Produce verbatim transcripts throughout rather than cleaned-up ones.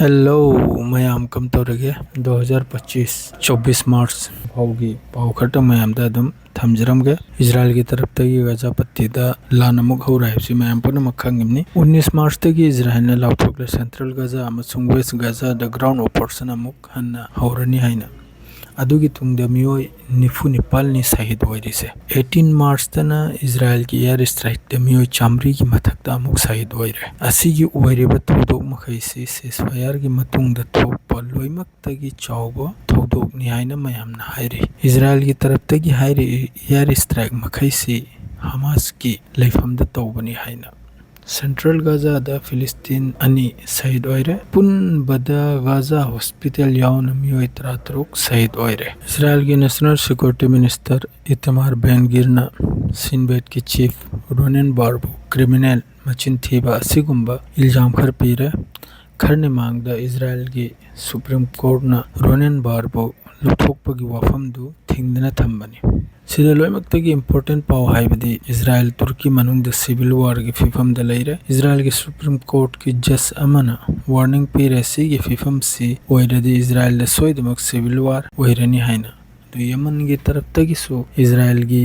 Hello ꯃꯌꯥꯝ, ꯀꯝ ꯇꯧꯔꯤꯒꯦ? ꯗꯣ ꯍꯖꯥꯔ ꯄꯆꯤꯁ, ꯆꯧꯕꯤꯁ ꯃꯥꯔꯆ ꯐꯥꯎꯒꯤ ꯄꯥꯎ ꯈꯔꯇꯪ ꯃꯌꯥꯝꯗ ꯑꯗꯨꯝ ꯊꯝꯖꯔꯝꯒꯦ꯫ ꯏꯖꯔꯥꯏꯜꯒꯤ ꯇꯔꯞꯇꯒꯤ ꯒꯥꯖꯥ ꯄꯠꯇꯤꯗ ꯂꯥꯟ ꯑꯃꯨꯛ ꯍꯧꯔꯦ ꯍꯥꯏꯕꯁꯤ ꯃꯌꯥꯝ ꯄꯨꯝꯅꯃꯛ ꯈꯪꯉꯤꯕꯅꯤ꯫ ꯎꯅꯤꯁ ꯃꯥꯔꯆꯇꯒꯤ ꯏꯖꯔꯥꯏꯜꯅ ꯂꯥꯎꯊꯣꯛꯂꯦ, ꯁꯦꯟꯇ꯭ꯔꯦꯜ ꯒꯥꯖꯥ ꯑꯃꯁꯨꯡ ꯋꯦꯁ ꯒꯥꯖꯥꯗ ꯒ꯭ꯔꯥꯎꯟ ꯑꯣꯄꯔꯦꯁꯟ ꯑꯃꯨꯛ ꯍꯟꯅ ꯍꯧꯔꯅꯤ ꯍꯥꯏꯅ꯫ ꯑꯗꯨꯒꯤ ꯇꯨꯡꯗ ꯃꯤꯑꯣꯏ ꯅꯤꯐꯨ ꯅꯤꯄꯥꯜꯅꯤ ꯁꯍꯤꯗ ꯑꯣꯏꯔꯤꯁꯦ꯫ ꯑꯩꯠꯇꯤꯟ ꯃꯥꯔꯆꯇꯅ ꯏꯖꯔꯥꯏꯜꯒꯤ ꯑꯦꯌꯔ ꯏꯁꯇ꯭ꯔꯥꯏꯛꯇ ꯃꯤꯑꯣꯏ ꯆꯥꯃꯔꯤꯒꯤ ꯃꯊꯛꯇ ꯑꯃꯨꯛ ꯁꯍꯤꯗ ꯑꯣꯏꯔꯦ꯫ ꯑꯁꯤꯒꯤ ꯑꯣꯏꯔꯤꯕ ꯊꯧꯗꯣꯛ ꯃꯈꯩꯁꯤ ꯁꯤꯁꯐꯥꯌꯔꯒꯤ ꯃꯇꯨꯡꯗ ꯊꯣꯛꯄ ꯂꯣꯏꯅꯃꯛꯇꯒꯤ ꯆꯥꯎꯕ ꯊꯧꯗꯣꯛꯅꯤ ꯍꯥꯏꯅ ꯃꯌꯥꯝꯅ ꯍꯥꯏꯔꯤ꯫ ꯏꯖꯔꯥꯏꯜꯒꯤ ꯇꯔꯞꯇꯒꯤ ꯍꯥꯏꯔꯤ, ꯑꯦꯌꯔ ꯏꯁꯇ꯭ꯔꯥꯏꯛ ꯃꯈꯩꯁꯤ ꯍꯃꯥꯁꯀꯤ ꯂꯩꯐꯝꯗ ꯇꯧꯕꯅꯤ ꯍꯥꯏꯅ꯫ ꯁꯦꯟꯇ꯭ꯔꯦꯜ ꯒꯥꯖꯥꯗ ꯐꯤꯂꯤꯁꯇꯤꯟ ꯑꯅꯤ ꯁꯍꯤꯗ ꯑꯣꯏꯔꯦ꯫ ꯄꯨꯟꯕꯗ ꯒꯥꯖꯥ ꯍꯣꯁꯄꯤꯇꯥꯜ ꯌꯥꯎꯅ ꯃꯤꯑꯣꯏ ꯇꯔꯥꯇꯔꯨꯛ ꯁꯍꯤꯗ ꯑꯣꯏꯔꯦ꯫ ꯏꯖꯔꯥꯏꯜꯒꯤ ꯅꯦꯁꯅꯦꯜ ꯁꯦꯀ꯭ꯌꯨꯔꯤꯇꯤ ꯃꯤꯅꯤꯁꯇꯔ ꯏꯇꯃꯥꯔ ꯕꯦꯟ ꯒꯤꯔꯅ ꯁꯤꯟ ꯕꯦꯠꯀꯤ ꯆꯤꯐ ꯔꯣꯅꯦꯟ ꯕꯥꯔꯕꯨ ꯀ꯭ꯔꯤꯃꯤꯅꯦꯜ, ꯃꯆꯤꯟ ꯊꯤꯕ ꯑꯁꯤꯒꯨꯝꯕ ꯏꯜꯖꯥꯝ ꯈꯔ ꯄꯤꯔꯦ꯫ ꯈꯔꯅꯤ ꯃꯥꯡꯗ ꯏꯖꯔꯥꯏꯜꯒꯤ ꯁꯨꯄ꯭ꯔꯤꯝ ꯀꯣꯔꯠꯅ ꯔꯣꯅꯦꯟ ꯕꯥꯔꯕꯨ ꯂꯧꯊꯣꯛꯄꯒꯤ ꯋꯥꯐꯝꯗꯨ ꯊꯤꯡꯗꯨꯅ ꯊꯝꯕꯅꯤ꯫ ꯁꯤꯗ ꯂꯣꯏꯅꯃꯛꯇꯒꯤ ꯏꯝꯄꯣꯔꯇꯦꯟ ꯄꯥꯎ ꯍꯥꯏꯕꯗꯤ ꯏꯖꯔꯥꯏꯜ ꯇꯨꯔꯀꯤ ꯃꯅꯨꯡꯗ ꯁꯤꯚꯤꯜ ꯋꯥꯔꯒꯤ ꯐꯤꯕꯝꯗ ꯂꯩꯔꯦ꯫ ꯏꯖꯔꯥꯏꯜꯒꯤ ꯁꯨꯄ꯭ꯔꯤꯝ ꯀꯣꯔꯠꯀꯤ ꯖꯖ ꯑꯃꯅ ꯋꯥꯔꯅꯤꯡ ꯄꯤꯔꯦ, ꯁꯤꯒꯤ ꯐꯤꯕꯝꯁꯤ ꯑꯣꯏꯔꯗꯤ ꯏꯖꯔꯥꯏꯜꯗ ꯁꯣꯏꯗꯃꯛ ꯁꯤꯚꯤꯜ ꯋꯥꯔ ꯑꯣꯏꯔꯅꯤ ꯍꯥꯏꯅ꯫ ꯑꯗꯨ ꯌꯃꯟꯒꯤ ꯇꯔꯞꯇꯒꯤꯁꯨ ꯏꯖꯔꯥꯏꯜꯒꯤ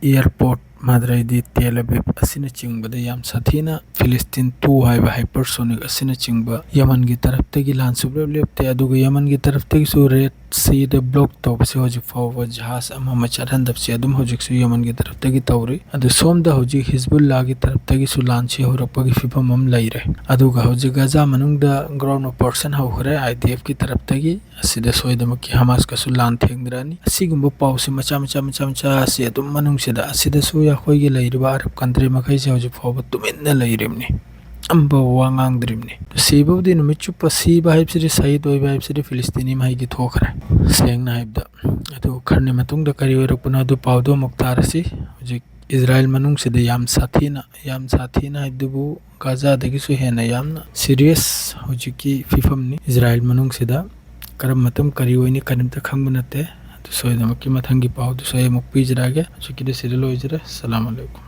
ꯑꯦꯌꯔꯄꯣꯔꯠ ꯃꯥꯗ꯭ꯔꯩꯗꯤ ꯇꯦꯜ ꯑꯕꯤꯕ ꯑꯁꯤꯅꯆꯤꯡꯕꯗ ꯌꯥꯝ ꯁꯥꯊꯤꯅ ꯐꯤꯂꯤꯁꯇꯤꯟ ꯇꯨ ꯍꯥꯏꯕ ꯍꯥꯏꯄꯔꯁꯣꯅꯤꯛ ꯑꯁꯤꯅꯆꯤꯡꯕ ꯌꯃꯟꯒꯤ ꯇꯔꯞꯇꯒꯤ ꯂꯥꯟ ꯁꯨꯡꯂꯦꯞ ꯂꯦꯞꯇꯦ꯫ ꯑꯗꯨꯒ ꯌꯃꯟꯒꯤ ꯇꯔꯞꯇꯒꯤꯁꯨ ꯔꯦꯗ ꯁꯤꯗ ꯕ꯭ꯂꯣꯛ ꯇꯧꯕꯁꯦ ꯍꯧꯖꯤꯛ ꯐꯥꯎꯕ ꯖꯍꯥꯖ ꯑꯃ ꯑꯃ ꯆꯠꯍꯟꯗꯕꯁꯦ ꯑꯗꯨꯝ ꯍꯧꯖꯤꯛꯁꯨ ꯌꯃꯟꯒꯤ ꯇꯔꯞꯇꯒꯤ ꯇꯧꯔꯤ꯫ ꯑꯗꯨ ꯁꯣꯝꯗ ꯍꯧꯖꯤꯛ ꯍꯤꯖꯕꯨꯜꯂꯥꯒꯤ ꯇꯔꯞꯇꯒꯤꯁꯨ ꯂꯥꯟꯁꯤ ꯍꯧꯔꯛꯄꯒꯤ ꯐꯤꯕꯝ ꯑꯃ ꯂꯩꯔꯦ꯫ ꯑꯗꯨꯒ ꯍꯧꯖꯤꯛ ꯒꯥꯖꯥ ꯃꯅꯨꯡꯗ ꯒ꯭ꯔꯥꯎꯟ ꯑꯣꯄꯔꯦꯁꯟ ꯍꯧꯈ꯭ꯔꯦ ꯑꯥꯏ ꯗꯤ ꯑꯦꯐꯀꯤ ꯇꯔꯞꯇꯒꯤ꯫ ꯑꯁꯤꯗ ꯁꯣꯏꯗꯅꯃꯛꯀꯤ ꯍꯃꯥꯁꯀꯁꯨ ꯂꯥꯟ ꯊꯦꯡꯅꯔꯅꯤ꯫ ꯑꯁꯤꯒꯨꯝꯕ ꯄꯥꯎꯁꯦ ꯃꯆꯥ ꯃꯆꯥ ꯃꯆꯥ ꯃꯆꯥ ꯑꯁꯤ ꯑꯗꯨꯝ ꯃꯅꯨꯡꯁꯤꯗ, ꯑꯁꯤꯗꯁꯨ ꯑꯩꯈꯣꯏꯒꯤ ꯂꯩꯔꯤꯕ ꯑꯔꯕ ꯀꯟꯇ꯭ꯔꯤ ꯃꯈꯩꯁꯦ ꯍꯧꯖꯤꯛ ꯐꯥꯎꯕ ꯇꯨꯃꯤꯟꯅ ꯂꯩꯔꯤꯕꯅꯤ, ꯑꯃꯐꯥꯎꯕ ꯋꯥ ꯉꯥꯡꯗ꯭ꯔꯤꯕꯅꯤ꯫ ꯁꯤꯕꯕꯨꯗꯤ ꯅꯨꯃꯤꯠ ꯆꯨꯞꯄ ꯁꯤꯕ ꯍꯥꯏꯕꯁꯤꯗꯤ, ꯁꯍꯤꯗ ꯑꯣꯏꯕ ꯍꯥꯏꯕꯁꯤꯗꯤ ꯐꯤꯂꯤꯁꯇꯤꯅꯤ ꯃꯍꯩꯒꯤ ꯊꯣꯛꯈ꯭ꯔꯦ, ꯁꯦꯡꯅ ꯍꯥꯏꯕꯗ꯫ ꯑꯗꯨ ꯈꯔꯅꯤ ꯃꯇꯨꯡꯗ ꯀꯔꯤ ꯑꯣꯏꯔꯛꯄꯅꯣ ꯑꯗꯨ ꯄꯥꯎꯗꯨ ꯑꯃꯨꯛ ꯇꯥꯔꯁꯤ꯫ ꯍꯧꯖꯤꯛ ꯏꯖꯔꯥꯏꯜ ꯃꯅꯨꯡꯁꯤꯗ ꯌꯥꯝ ꯁꯥꯊꯤꯅ, ꯌꯥꯝ ꯁꯥꯊꯤꯅ ꯍꯥꯏꯕꯗꯨꯕꯨ ꯒꯥꯖꯥꯗꯒꯤꯁꯨ ꯍꯦꯟꯅ ꯌꯥꯝꯅ ꯁꯤꯔꯤꯌꯁ ꯍꯧꯖꯤꯛꯀꯤ ꯐꯤꯕꯝꯅꯤ꯫ ꯏꯖꯔꯥꯏꯜ ꯃꯅꯨꯡꯁꯤꯗ ꯀꯔꯝꯕ ꯃꯇꯝ ꯀꯔꯤ ꯑꯣꯏꯅꯤ ꯀꯔꯤꯝꯇ ꯈꯪꯕ ꯅꯠꯇꯦ꯫ ꯑꯗꯨ ꯁꯣꯏꯗꯅꯃꯛꯀꯤ ꯃꯊꯪꯒꯤ ꯄꯥꯎꯗꯨꯁꯨ ꯑꯩ ꯑꯃꯨꯛ ꯄꯤꯖꯔꯛꯑꯒꯦ꯫ ꯍꯧꯖꯤꯛꯀꯤꯗꯤ ꯁꯤꯗ ꯂꯣꯏꯖꯔꯦ꯫ ꯑꯁꯂꯥꯃꯨ ꯑꯂꯩꯀꯨꯝ꯫